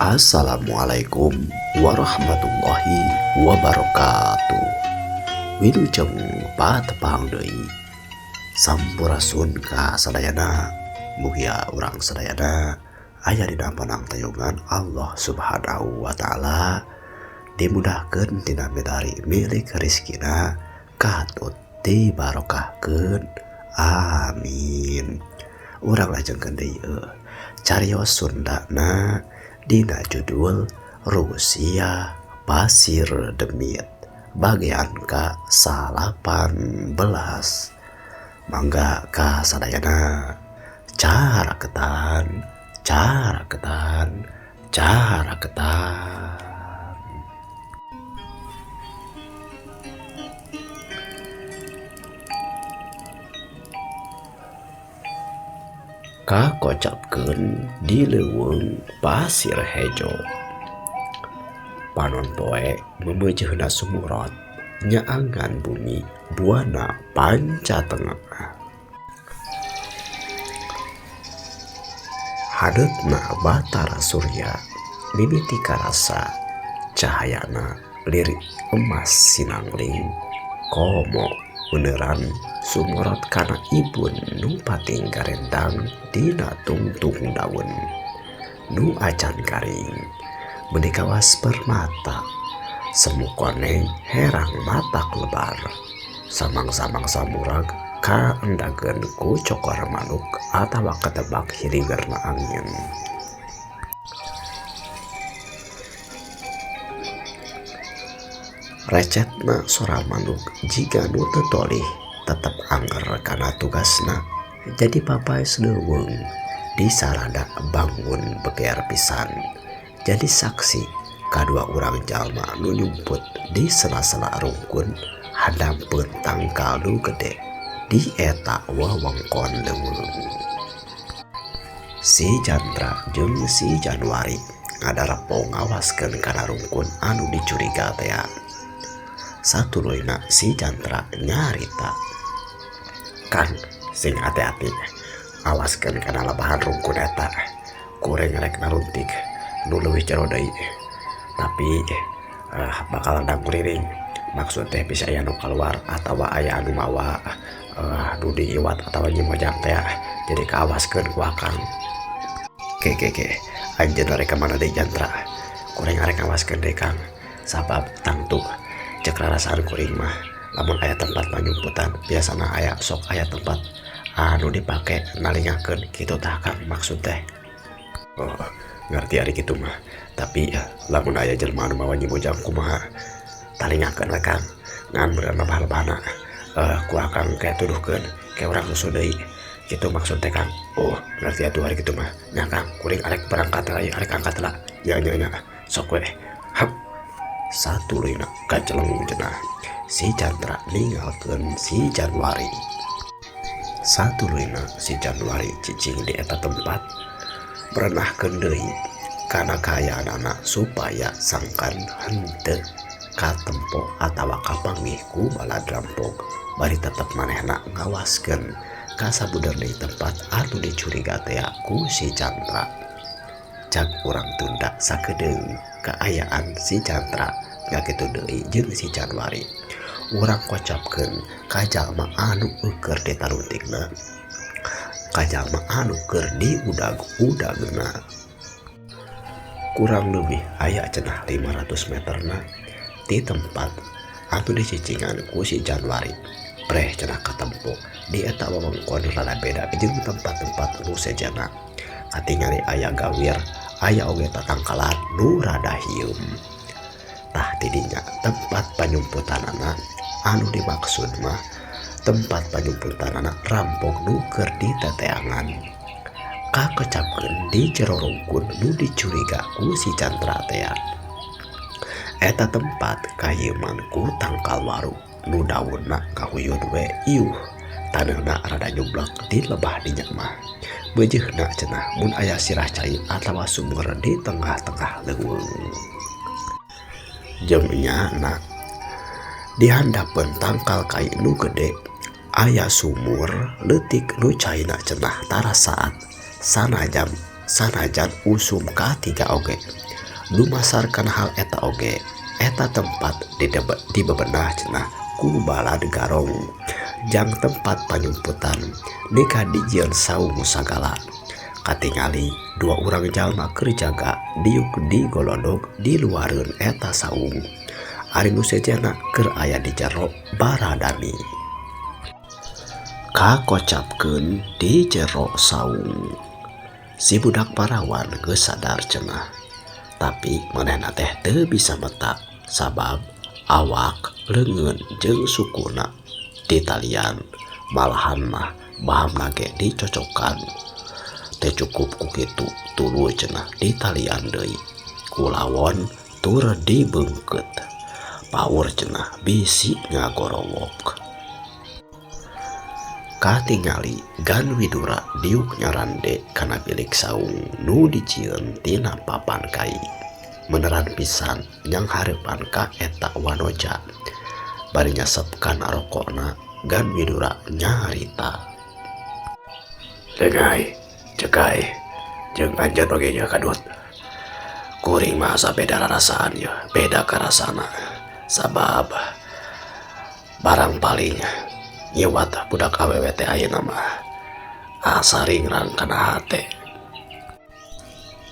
Assalamualaikum warahmatullahi wabarakatuh. Wilujeng patepang deui. Sampurasun ka sadayana. Mugia urang sadayana aya dina panangtayungan Allah Subhanahu wa taala, dimudahkeun tina milari milik rizkina, katut dibarokahkeun. Amin. Urang lajengkeun deui carios Sundana dina judul Rusia Pasir Demit bagian ka 18. Mangga ka sadayana, caraketan, caraketan, caraketan. Kakocapkeun di leuweung Pasir Hejo. Panon poe meumeujeuna sumurot nyaangan bumi buana panca tengah. Haneutna Batara Surya mimiti karasa cahayana lirik emas sinangling komo meuneurang sumorot kana ibun nu pating garendang dina tungtung daun nu acan garing meuni kawas permata semu koneng herang matak lebar samang-samang samurag kaendageun ku cokor manuk atawa katebak hirigerna angin. Recetna sora manuk jiga nu teu tolih tetep anger kana tugasna jadi papaes leuweung disarada bangun beger pisan jadi saksi kadua urang jalma nu nyumput di sela-sela rungkun handampeun tangkal nu gede di eta wewengkon leuweung. Si Chandra jeung si Januari ngadarepong ngawaskeun kana rungkun anu dicuriga tea. Satuluyna si Chandra nyarita, "Kang, sing hati-hati, awaskeun kana lebahan rungkun eta. Kuring rek naruntik nu leuwih jero deui. Tapi bakal danguriring. Maksud teh bisa aya nu kaluar atawa aya anu mawa nu diiwat atawa nyimojang tea. Jadi kaawaskeun ku akang." "Ke ke ke, anjeun rek ka mana deui, Chandra?" "Kuring arek ngawaskeun deui, Kang. Sabab tangtu cek rarasaan kuring mah lamun aya tempat panyumputan biasana aya sok aya tempat anu dipake nalingakeun kitu tah, Kang, maksud teh." "Oh, ngerti ari kitu mah. Tapi lamun aya jelema anu mawa nyimojang kumaha?" "Talingakeun we, Kang. Ngan meureun lebah-lebahna ku akang ke tuduhkeun ke urang susu deui. Kitu maksud teh, Kang." "Oh, ngerti atuh ari kitu mah. Nya Kang, kuring arek berangkat lah, arek angkat lah." "Nya nya nya, sok we." Hap. Satuluyna kaceleng cenah si Chandra ninggalkeun si Januari. Satuluyna si Januari cicing di eta tempat berenahkeun deui kana kaayaanana supaya sangkan henteu katempo atawa kapanggih ku balad rampok bari tetep manehna ngawaskeun ka sabudeurna tempat anu dicuriga tea ku si Chandra. Cak urang tunda sakedeung kaayaan si Chandra ngakitu deui jeung si Januari. Urang kocapkeun ka jalma anu eueur ditaruntikna, ka jalma anu keur diudag-udagna. Kurang leuwih aya cenah 500 meterna ti tempat anu dicicingan ku si Januari. Preh cenah katempo di eta wewengkon rada beda jeung tempat-tempat nu sejenna. Katingali aya gawir, aya oge tatangkalan nu rada hieum. Tah tidinya tempat panyumputanana anu dimaksud mah tempat panyumputanana rampok nu keur diteteangan. Kakecapkeun di jero rungkun nu dicuriga ku si Chandra tea. Eta tempat kahieuman ku tangkal waru nu daunna kahuyun we iuh. Taneuhna rada nyublak di lebah dinya mah. Beujeuna cenah mun aya sirah cai atawa sumur di tengah-tengah leuweung. Jeung nyana di handapeun tangkal kai nu gede aya sumur leutik nu caina cenah tara saat sanajan usum katiga oge. Dumasar kana hal eta oge eta tempat dibebenah cenah ku balad garong jang tempat panyumputan nepi dijieun saung sagala. Katingali dua urang jalma keur jaga diuk di golodog di luareun eta saung. Ari nu sejenna keur aya di jero baradami. Kakocapkeun di jero saung. Si budak parawan geus sadar cenah. Tapi manehna teh teu bisa metak sabab awak leungeun jeung sukuna ditalian malahan mah bahamna ge dicocokan. Teu cukup ku kitu tuluy cenah ditalian deui ku lawon tur dibeungkeut. Paur cenah bisi ngagorowok. Katingali Gan Widura diuk nyarande kana bilik saung nu dijieun tina papan kai. Meneran pisan nyanghareupan ka eta wanoja. Bari nyasep kana rokona Gan Widura nyarita. Dengai, cekai, jeung anjeun oge nya kadut. Kuring mah asa beda rarasaan yeuh, beda karasana. Sabab barang paling nyiwat budak awewe teh ayeuna mah asa ringrang kana hate.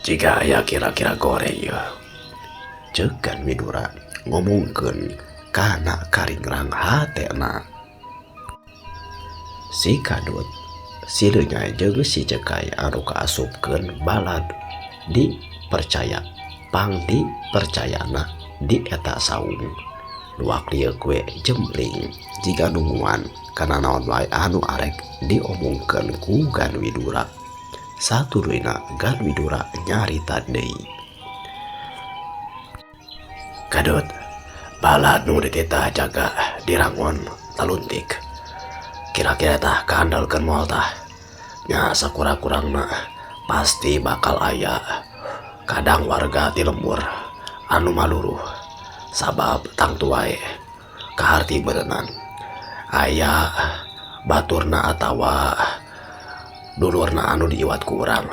Jiga aya kira-kira goreng yeuh. Ceuk Gan Widura ngomongkeun kana karingrang hatena. Si kadut si Leunyai jeung si Cekai anu kaasupkeun balad dipercaya pang dipercayana di eta saung. Luak lieuk we jembling jiga nungguan kana naon wae anu arek diomongkeun ku Gan Widura. Satuluyna Gan Widura nyarita deui. Kadut, balad nu dititah jaga dirangon taluntik. Kira-kira tah kaandalkeun moal tah. Nya sakurang-kurangna pasti bakal aya kadang warga ti lembur anu maluruh sabab tangtu wae kaharti berenang aya baturna atawa dulurna anu diiwat ku urang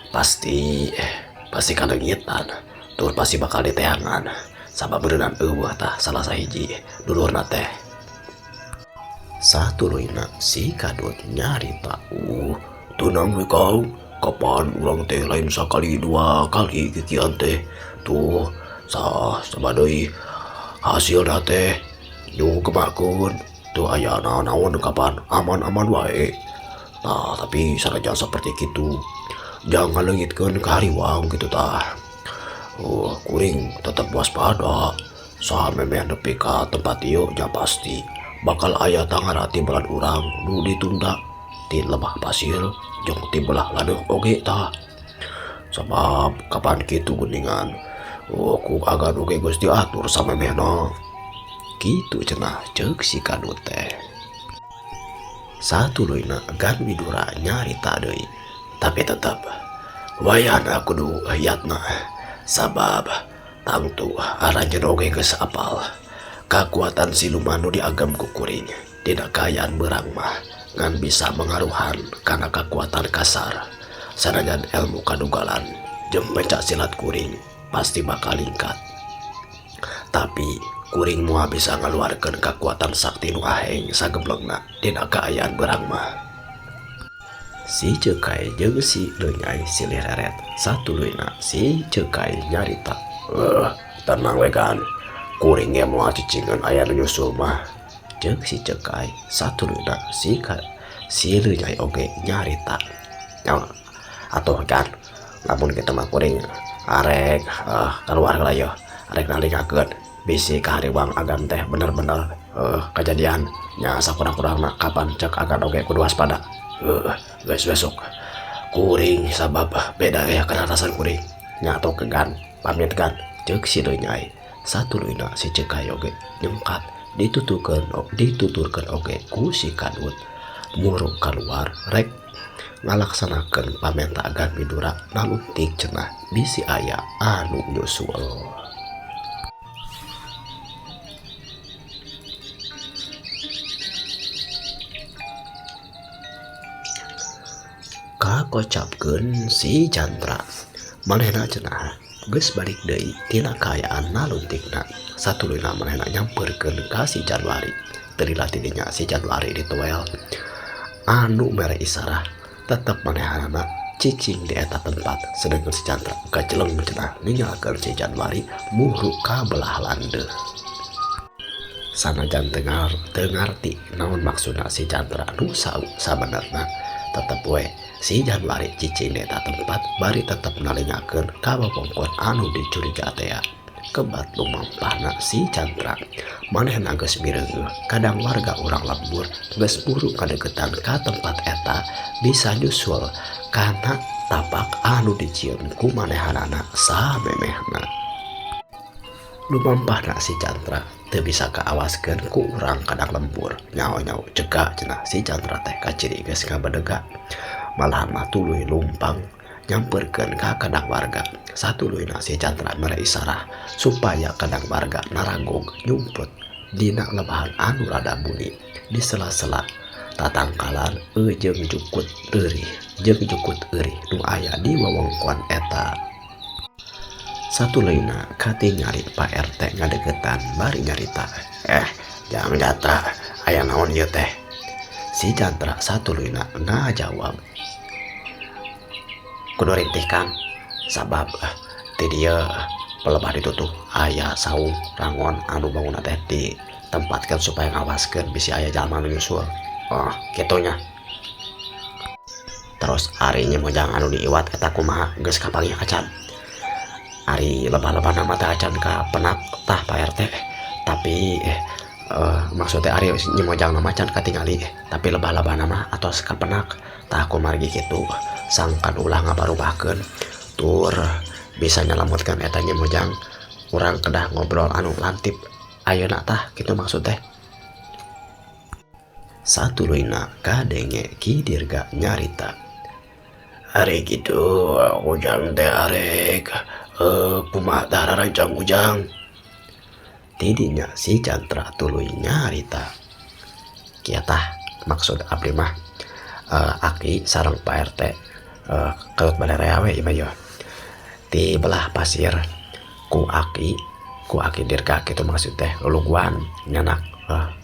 pasti pasti kaleungitan tur pasti bakal diteangan sabab berenang eueuh tah salah sahiji dulurna teh. Satuluyna si kadut nyarita, tenang we kau, kapan urang teh lain sakali dua kali kikian teh tuh sah sabadeui hasilna teh nu kemakeun teu aya naon-naon kapan aman-aman wae. Tah tapi sanajan saperti kitu jangan leungitkeun ka hariwang kitu tah. Kuring tetep waspada samemeh nepi ka tempat ieu nya pasti bakal aya tangarati balad urang nu ditunda ti lebah pasir jeung ti belah ladeuh oge tah. Sabab kapan kitu geuningan ku agan oge geus diatur samemehna. Kitu cenah ceuk si kadut teh. Satuluyna Gan Widura nyarita deui, tapi tetep wayahna kudu yatna sabab tangtu aranjeun oge geus apal kakuatan siluman nu diagem ku kuring dina kaayaan beurang mah ngan bisa mangaruhan kana kakuatan kasar. Sanajan ilmu kadugalan jeung pencak silat kuring pasti bakal lingkat. Tapi kuring moal bisa ngaluarkeun kakuatan sakti nu aheng sagemblengna dina kaayaan beurang mah. Si Cekai jeung si Leunyai silih reret. Satuluyna si Cekai nyarita, tenang we Gan, kuring ge moal cicingeun aya nu nyusul mah. Ceuk si Cekai. Satuluyna si Leunyai oge nyarita, atuh Gan, lamun kitu mah kuring arek keluar heula yeuh, arek nalikakeun bisi kahariwang agan teh bener-bener kejadian nya sakurang-kurangna kapan cek agan oge kudu waspada. Geus besok kuring sabab beda ya kana rasan kuring nya atuh ke Gan, pamit Gan, ceuk si Leunyai. Satuluyna si Cekai oge nyengkat dituturkeun oge ku si kadut muruk kaluar rek ngalaksanakeun pamenta Gan Widura naluntik cenah bisi aya anu nyusul. Ngakocapkeun si Chandra. Manehna cenah geus balik deui tina kaayaan naluntikna. Satuluyna manehna nyamperkeun ka si Januari. Teu lila ti dinya si Januari ditoel anu mere isarah tetep manehanana cicing di eta tempat sedengkeun si Chandra gajeleng cenah ninggalkeun si Januari muru ka belah landeuh. Sanajan teu ngarti naon maksudna si Chandra nu sabenerna tetep we si Januari cicing di eta tempat bari tetep nalingakeun ka wewengkon anu dicuriga tea. Kebat lumampahna si Chandra manehna geus mireungeuh kadang warga urang lembur geus buru kadeukeutan ka tempat eta bisa nyusul kana tapak anu dijieun ku manehanana samemehna. Lumampahna si Chandra teu bisa kaawaskeun ku urang kadang lembur nyaho-nyaho cegah cenah si Chandra teh kaciri geus ngabedega malahan mah tuluy lumpang nyamperkeun ka kadang warga. Satuluyna si Chandra mere isarah supaya kadang warga naragog nyumput dina lebahan anu rada buni di sela-sela tatangkalan jeung jukut eurih nu aya di wewengkon eta. Satuluyna katingali Pak RT ngadeukeutan bari nyarita, "Jang Jatra, aya naon ieu teh?" Si Chandra satuluyna ngajawab, "Kudu rintih Kang, sabab ti dieu pelebah ditutuh aya saung rangon anu bangunna teh ditempatkeun supaya ngawaskeun bisi aya jalma nu nyusul." "Oh, kitu nya. Terus ari Nyi Mojang anu diiwat eta kumaha geus kapanggih acan?" "Ari lebah-lebah nama teh acan ka penak tah Pak RT, tapi maksudnya ari Nyi Mojang nama acan katingali, tapi lebah-lebah nama atos kapenak tah kumargi kitu sangkan ulah ngabarubahkeun tur bisa nyelametkeun eta Nyi Mojang urang kedah ngobrol anu lantip ayeuna tah kitu maksud teh." Satuluyna kadenge Ki Dirga nyarita, "Ari kitu ujang teh arek kumaha tah rancang ujang?" Tidinya si Chandra tuluy nyarita, "Kieu tah maksud abdi mah aki sareng Pak RT keut balerea we ieu mah yeuh. Ti belah pasir ku aki Dirga kitu maksud teh luluguan nyanak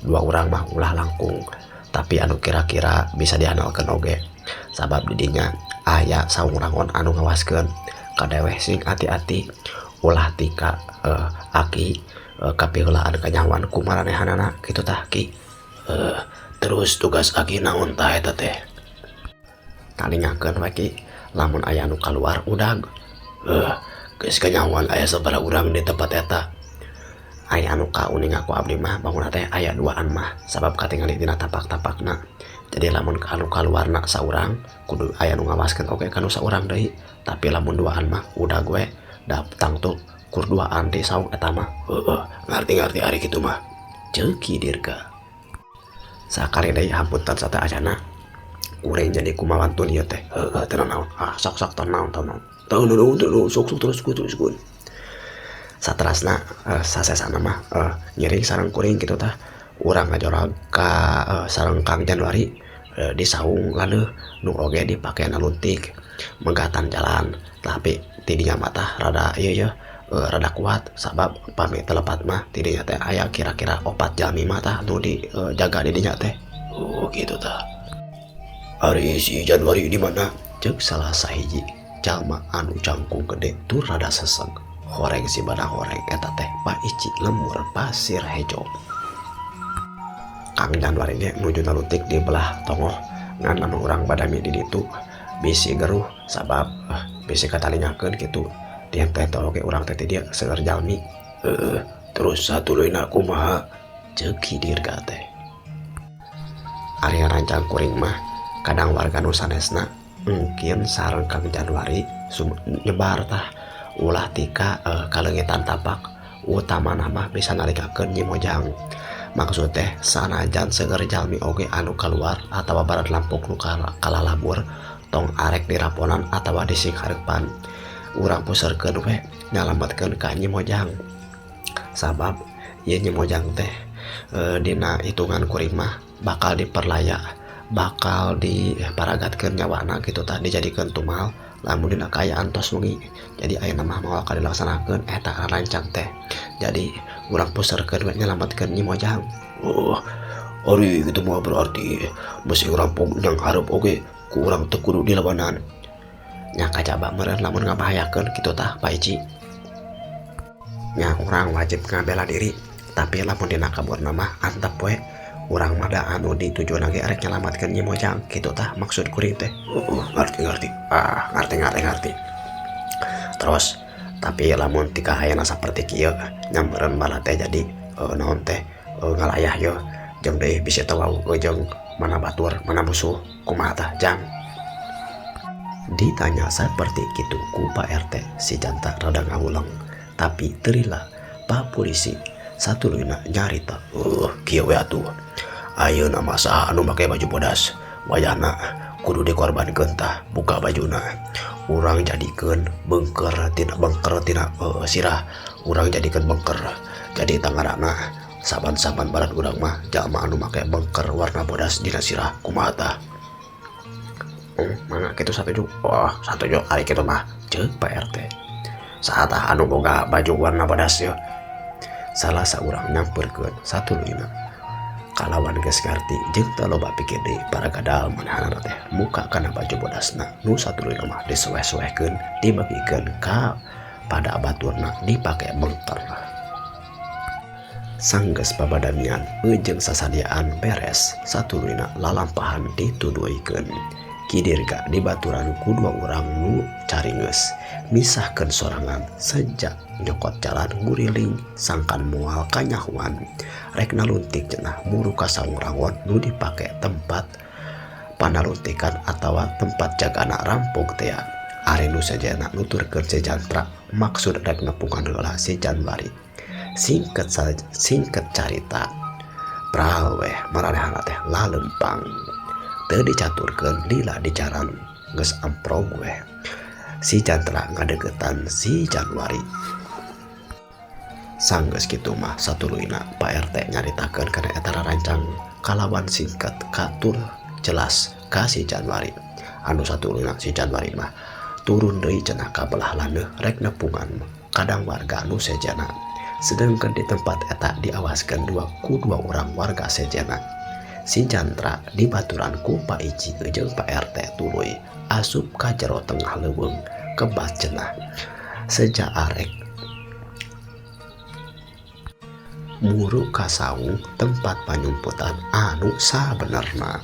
dua urang mah ulah langkung tapi anu kira-kira bisa diandalkeun oge sabab di dinya aya saung rangon anu ngawaskeun kadeweh sing ati-ati ulah tika aki kapiheulaan kanyahoan ku maranehanana kitu tah Ki." "Terus tugas aki naon tah eta teh?" "Talingakeun we Ki, lamun aya anu kaluar udag." "Geus kanyahoan aya sabaraha urang di tempat eta?" "Aya anu kauninga ku abdi mah bangunna teh aya duaan mah sabab katingali dina tapak-tapakna. Jadi lamun anu kaluarna saurang kudu aya nu ngawaskeun oge ka nu saurang deui, tapi lamun duaan mah udag we da tangtu kur duaan di saung eta mah." "Heueuh, ngarti-ngarti ari kitu mah," ceuk Ki Dirga. "Sakali deui hapunten sateuacanna kuring jadi kumawantun ieu teh." "Heueuh, teu naon. Ah, sok-sok teu naon teu naon. Teu naon teu naon, sok-sok terus." Saterasna sasesana mah ngiring sareng kuring kitu tah. Urang ngajorag ka sareng Kang Januari di saung landeuh nu oge dipake naluntik megatan jalan, tapi ti dinya mah tah rada ieu yeuh rada kuat sabab pami teu lepat mah ti dinya teh aya kira-kira 4 jalmi mah tah nu dijaga di dinya teh." "Oh kitu tah. Ari si Januari di mana?" ceuk salah sahiji jalma anu cangkung gede tur rada seseg. Horeng si bada horeng eta teh Pak Ici lemur pasir hejo. Kang Januari ge nuju naluntik di belah tongoh ngan lamun urang badami di ditu bisi geruh sabab bisi katalingakeun kitu. Diente-ente oge urang teh ti dieu seueur jalmi. "Terus satuluyna kumaha?" ceuk Ki Dirga teh. "Ari rancang kuring mah kadang warga nu sanesna mungkin sareng Kang Januari nyebar tah ulah tika kaleungitan tapak utamana mah bisa nalikakeun Nyi Mojang. Maksud teh sanajan seueur jalmi oge anu kaluar atawa barat lampuk nu kalalabur tong arek diraponan atawa disinghareupan. Urang puserkeun we nyalametkeun ka Nyi Mojang. Sabab ieu Nyi Mojang teh dina hitungan kuring mah bakal diperlaya Bakal diparagatkeun nyawana kitu tah, dijadikeun tumal lamun dina kaayaan tos wengi. Jadi ayeuna mah moal kadilaksanakeun eta rarancang teh. Jadi urang puserkeun we nyalametkeun Nyi Mojang. Oh, ari kitu mah berarti bisi rampok nang hareup oge ku urang teu kudu dilawanan. Nya kajaba meureun lamun ngabahayakeun kitu tah, Pak Ici. Nya urang wajib ngabela diri, tapi lamun dina kaburna mah antep we. Urang mah da anu ditujuan ge rek nyalametkeun Nyi Mojang kitu tah maksud kuring teh. Oh, ngarti ngarti. Ah, ngarti ngarti ngarti. Terus tapi lamun tika hayana saperti kieu nya meureun bala teh jadi naon teh ngalayah yeuh jeung deui bisi teu wawuh jeung mana batur mana musuh kumaha tah, Jang? Ditanya seperti kitu ku Pak RT, si Janta rada ngawuleng, tapi teu lila Pak Polisi satuluyna nyarita. Kieu we atuh. Ayeuna mah saha anu make baju bodas wayahna kudu dikorbankeun tah, buka bajuna. Urang jadikeun bengker tina sirah, urang jadikeun bengker. Jadi tangarana saban-saban balad urang mah jalma anu make bengker warna bodas dina sirah, kumaha tah? Mangga kitu satuju. Oh, satuju ari kitu mah, ceuk Pak RT. Saha tah anu boga baju warna bodas yeuh? Salah saurang nyamperkeun satuluyna. Kalawan geus ngarti jeung teu loba pikir deui, paragadal manahanana teh muka kana baju bodasna nu satuluyna mah disueh-suehkeun, dibagikeun ka pada baturna dipake bengker. Sanggeus babadamian jeung sasadiaan beres, satuluyna lalampahan dituduykeun. Ki Dirga dibaturan ku dua urang nu caringeus misahkeun sorangan seja nyokot jalan nguriling sangkan moal kanyahoan rek naluntik cenah muru ka saung rangon nu dipake tempat panaluntikan atawa tempat jagana rampok tea. Ari nu sejenna nuturkeun si Jantra maksud rek nepungan heula si Janwari. Singket carita, pral weh maranehna teh lalempang teu dicaturkeun lila di jalan, geus amprog weh si Jantra ngadeukeutan si Januari. Sanggeus kitu mah satuluyna Pak RT nyaritakeun kana eta rarancang kalawan singkat katur jelas ka si Januari. Anu satuluyna si Januari mah turun deui cenah ka belah landeuh rek nepungan kadang warga nu sejenna, sedangkan di tempat eta diawaskeun dua ku dua orang warga sejenna. Si Jantra dibaturan ku Pak Ici jeung Pak RT tuluy asup ka jero tengah leuweung kebat cenah seja arek muru ka saung tempat panyumputan anu sabenerna.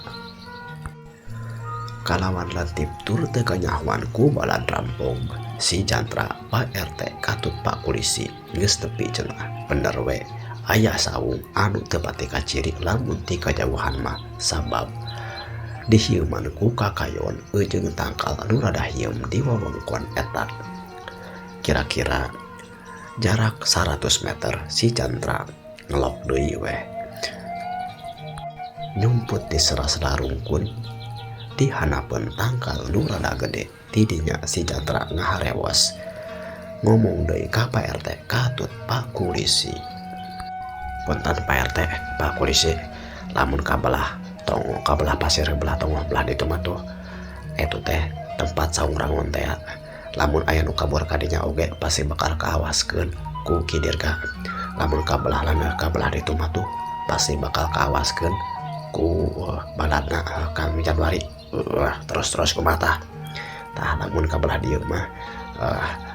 Kalawan lantip tur teu kanyahoan ku balad rampok, si Jantra, Pak RT katut Pak Polisi geus tepi cenah. Bener we aya saung anu teu pati kaciri lamun ti kajauhan mah, sabab dihieuman ku kakayon jeung tangkal anu rada hieum di wewengkon eta. Kira-kira jarak 100 meter si Jantra ngelok deui weh nyumput di sela-sela rungkun di hanapeun tangkal nu rada gede. Tidinya si Jantra ngaharewos ngomong deui ka Pak RT katut Pak Polisi. Punten Pak RT, Pak Polisi, lamun kabelah tongo kabelah pasir belah tongo belah ditu mah tuh eta teh tempat saung rangon teh. Lamun aya nu kabur kadinya oge pasti bakal kaawaskeun ku Ki Dirga. Lamun kabelah laneur kabelah ditu mah tuh pasti bakal kaawaskeun ku baladna Kang Januari. Terus terus kumaha tah? Tah, lamun kabelah dieu mah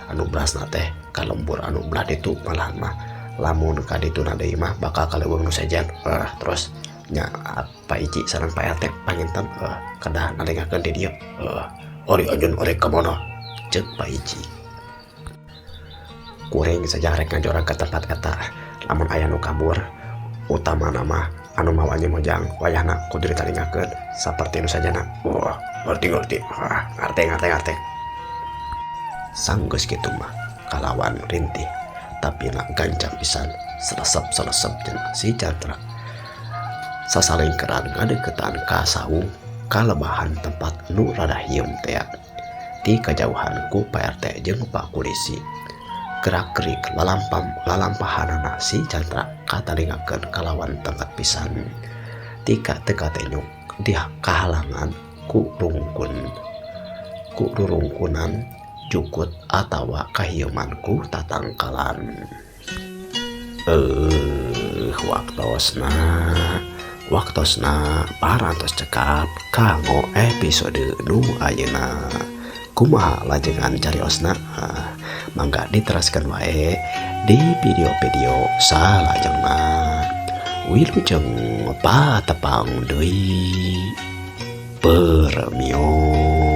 anu belasna teh ka lembur anu belah ditu, malahan mah lamun ka dituna deui mah bakal ka leuweung nu sejen. Terus nya Pak Ici sareng Pak RT panginten kedah nalengakeun di dieu. Ari anjeun arek ka mana? Ceuk Pak Ici. Kuring saja rek ngajorag ka tempat eta, lamun aya nu kabur utamana mah anu mawa Nyi Mojang wayahna kudu ditalingakeun saperti nu sajana. Wah, ngerti ngerti. Ah, ngarti ngarti ngarti. Sanggeus kitu mah kalawan rintih tapi na gancang pisan selesep-selesep cenah si Jantra sasalengkeran ngadeukeutan ka saung kalebahan tempat nu rada hieum tea. Ti kajauhan ku Pak RT jeung Pak Polisi gerak-gerik lalampahanana si Jantra katalingakeun kalawan tengket pisan. Tika teu katenyuk. dikahalangan ku rungkun ku rurungkunan jukut atawa kahieuman ku tatangkalan. Waktosna waktosna parantos cekap kanggo episode nu ayeuna. Kumaha lajengan cariosna? Mangga diteraskeun wae di video-video salajengna. Wilujeng patepang deui, permios.